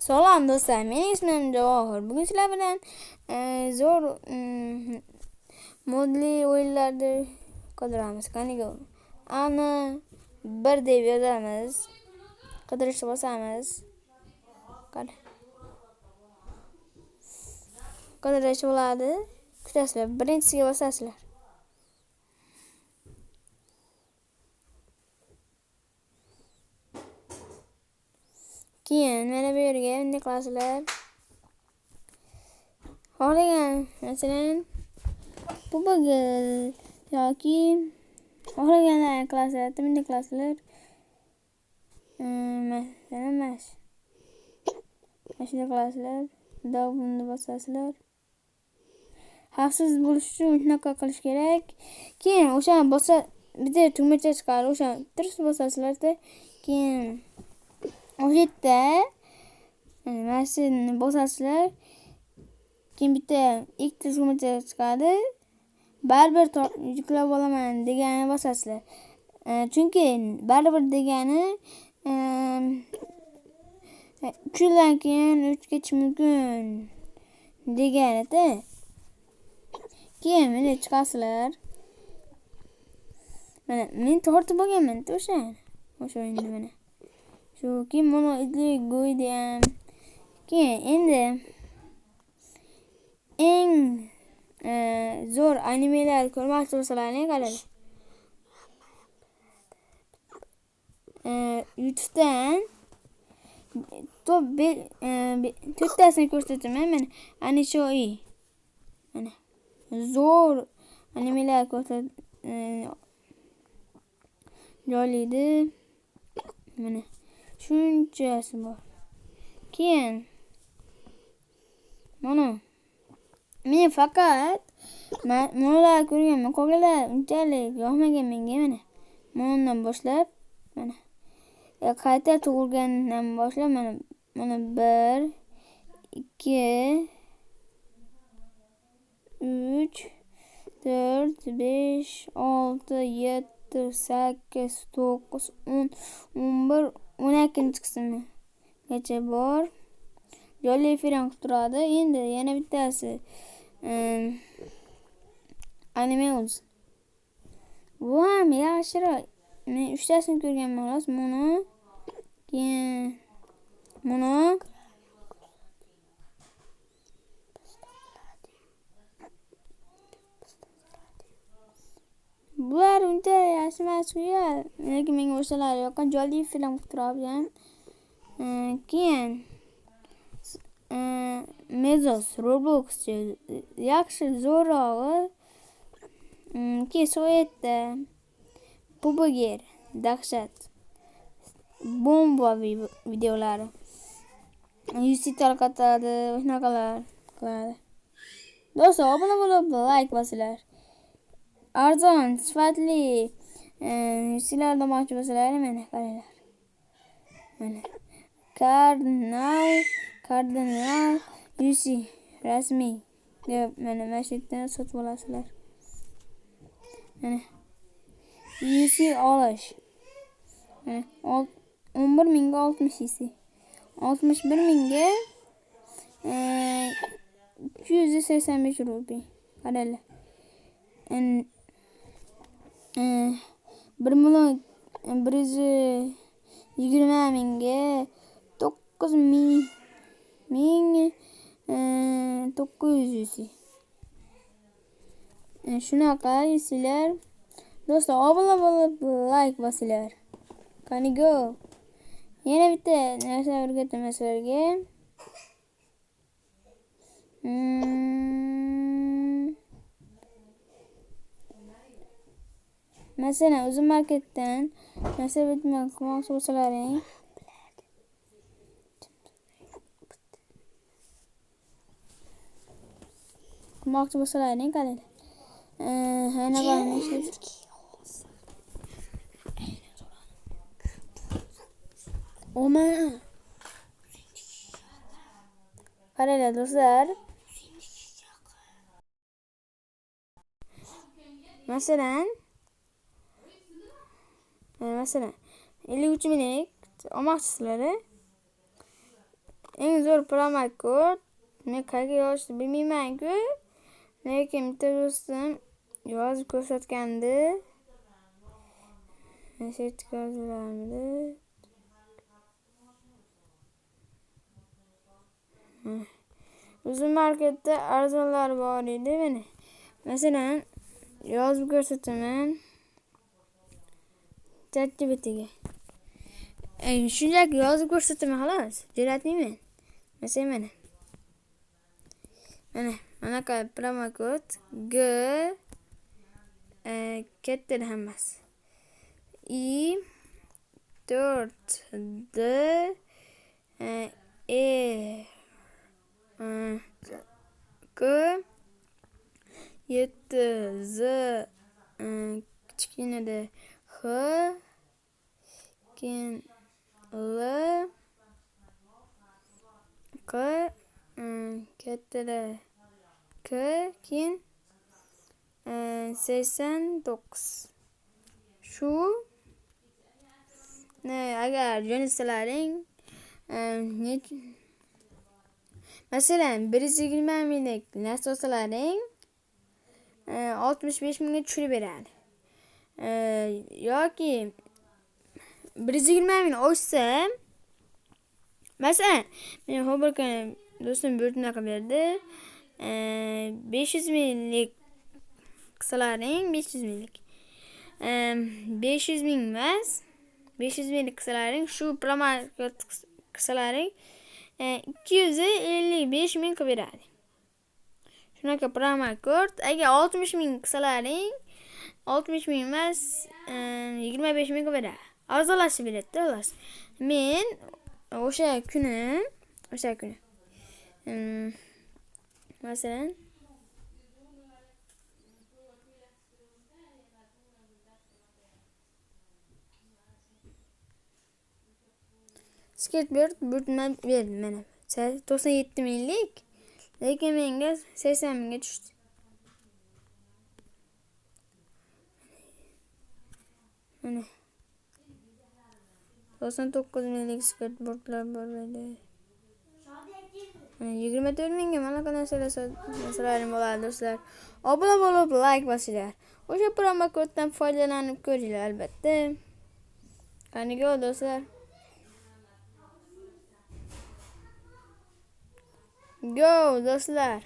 Salam do'stlar, mening ismim Javohir. Bugun sizlar bilan zo'r modli o'yinlarni qidiramiz. Qani Ani bir deb yozamiz. Qidirishni bosamiz. Qani. Qidirish bo'ladi. Kutasizlar. Birinchisiga bosasizlar. Keyin mana bu yerga bunday qilasizlar. Xohlagan, masalan, PUBG yoki xohlaganlarni qilasizlar, bunday qilasizlar. Masalan, mana shunday qilasizlar. Buni bosasizlar. Xavfsiz bo'lish uchun shunaqa qilish kerak. Keyin o'sha bosa bitta tugmacha chiqadi, o'sha tirs bosasizlarda, keyin o'sha yerda mana shuni bosasizlar. Keyin bitta ikkita tugmacha chiqadi. Baribir yuklab olaman deganini bosasizlar. Chunki baribir degani 3 yildan keyin o'tib ketishi mumkin deganida. Keyin mana chiqasizlar. Mana men tortib olganman o'sha. O'sha o'yinni mana. Shu keyin mana idli go'ydi ham. Keyin endi eng zo'r animelar ko'rmoqchi bo'lsalaring qaranglar. YouTube'dan top to'rttasini ko'rsataman. Mana Anishoi. Mana zo'r animelar ko'rsat joylaydi. Mana shunchasi bor. Keyin mana men faqat bular ko'rganman, qolganlar unchalik yoqmagan menga. Mana bundan boshlab mana qayta tug'ilgandan boshlab mana mana 1 2 3 4 5 6 7 8 9 10 11 12 qismigacha bor. Jonli efir ham qilib turadi. Endi yana bittasi Animals. Bu ham yaxshiroq. Men uchtasini ko'rganman xolos. Buni keyin buni bular uncha yaxshi emas, lekin menga o'shalar yoqqan. Jonli efir ham qilib turadi. Keyin Mezos Roblox yaxshi zo'rog'i. Keyin Sovetda PUBG dahshat bomba videolari. UC tarqatadi, shunaqalar qiladi. Do'stlar, obuna bo'lib like bosinglar. Arzon, sifatli UC'lar olmoqchi bo'lsalar mana qaranglar. Mana Cardinal UC rasmiy deb mana shu yerdan sotib olasizlar. Mana UC olish. Mana 11 mingga 60 UC. 61 mingga 285 rupiy. Qaranglar. 1 million 120 mingga 9900 UC. Shunaqa UC'lar. Do'stlar, obuna bo'lib like bosinglar. Qani go. Yana bitta narsa o'rgataman sizlarga. Masalan, o'zim marketdan narsa bitma qilmoqchi bo'lsalaring, qaranglar. Oma. Qaranglar do'stlar. Masalan, 53 minglik olmoqchisizlar. Eng zo'r promokod men qayerga yozishni bilmayman-ku. Lekin bitta do'stim yozib ko'rsatgandi. Sertifikatlarni. Uzum marketda arzonlar bor edi mana. Masalan, yozib ko'rsataman. ChatGPTga. Shunchaki yozib ko'rsataman xolos. Jo'natmayman. Masalan, mana. Mana anaqa promokod G katta hammasi. I 4 D E K 7 Z kichkinada H keyin L K kattada K keyin 89. Shu agar jo'natsalaring masalan 120 minglik narsa olsalaring 65 mingga tushirib beradi. Yoki 120 ming oshsa, masalan men bir kuni do'stim buyurtma qilib berdi. 500 minglik qilsalaring 500 minglik. 500 ming emas, 500 minglik qilsalaring shu promokod qilsalaring 255 ming qilib beradi. Shunaqa promokod. Agar 60 ming qilsalaring 60 ming emas, 25 ming qilib beradi. Arzonlashib beradi-da, xolos. Men o'sha kuni masalan skateboard buyurtma berdim mana. 97 minglik, lekin menga 80 mingga tushdi. Mana 99 minglik skateboardlar bor edi. Mana 24 mingga mana narsalar bo'ladi do'stlar. Obuna bo'lib, like bosinglar. O'sha promokoddan foydalanib ko'ringlar albatta. Qani go do'stlar. Go do'stlar.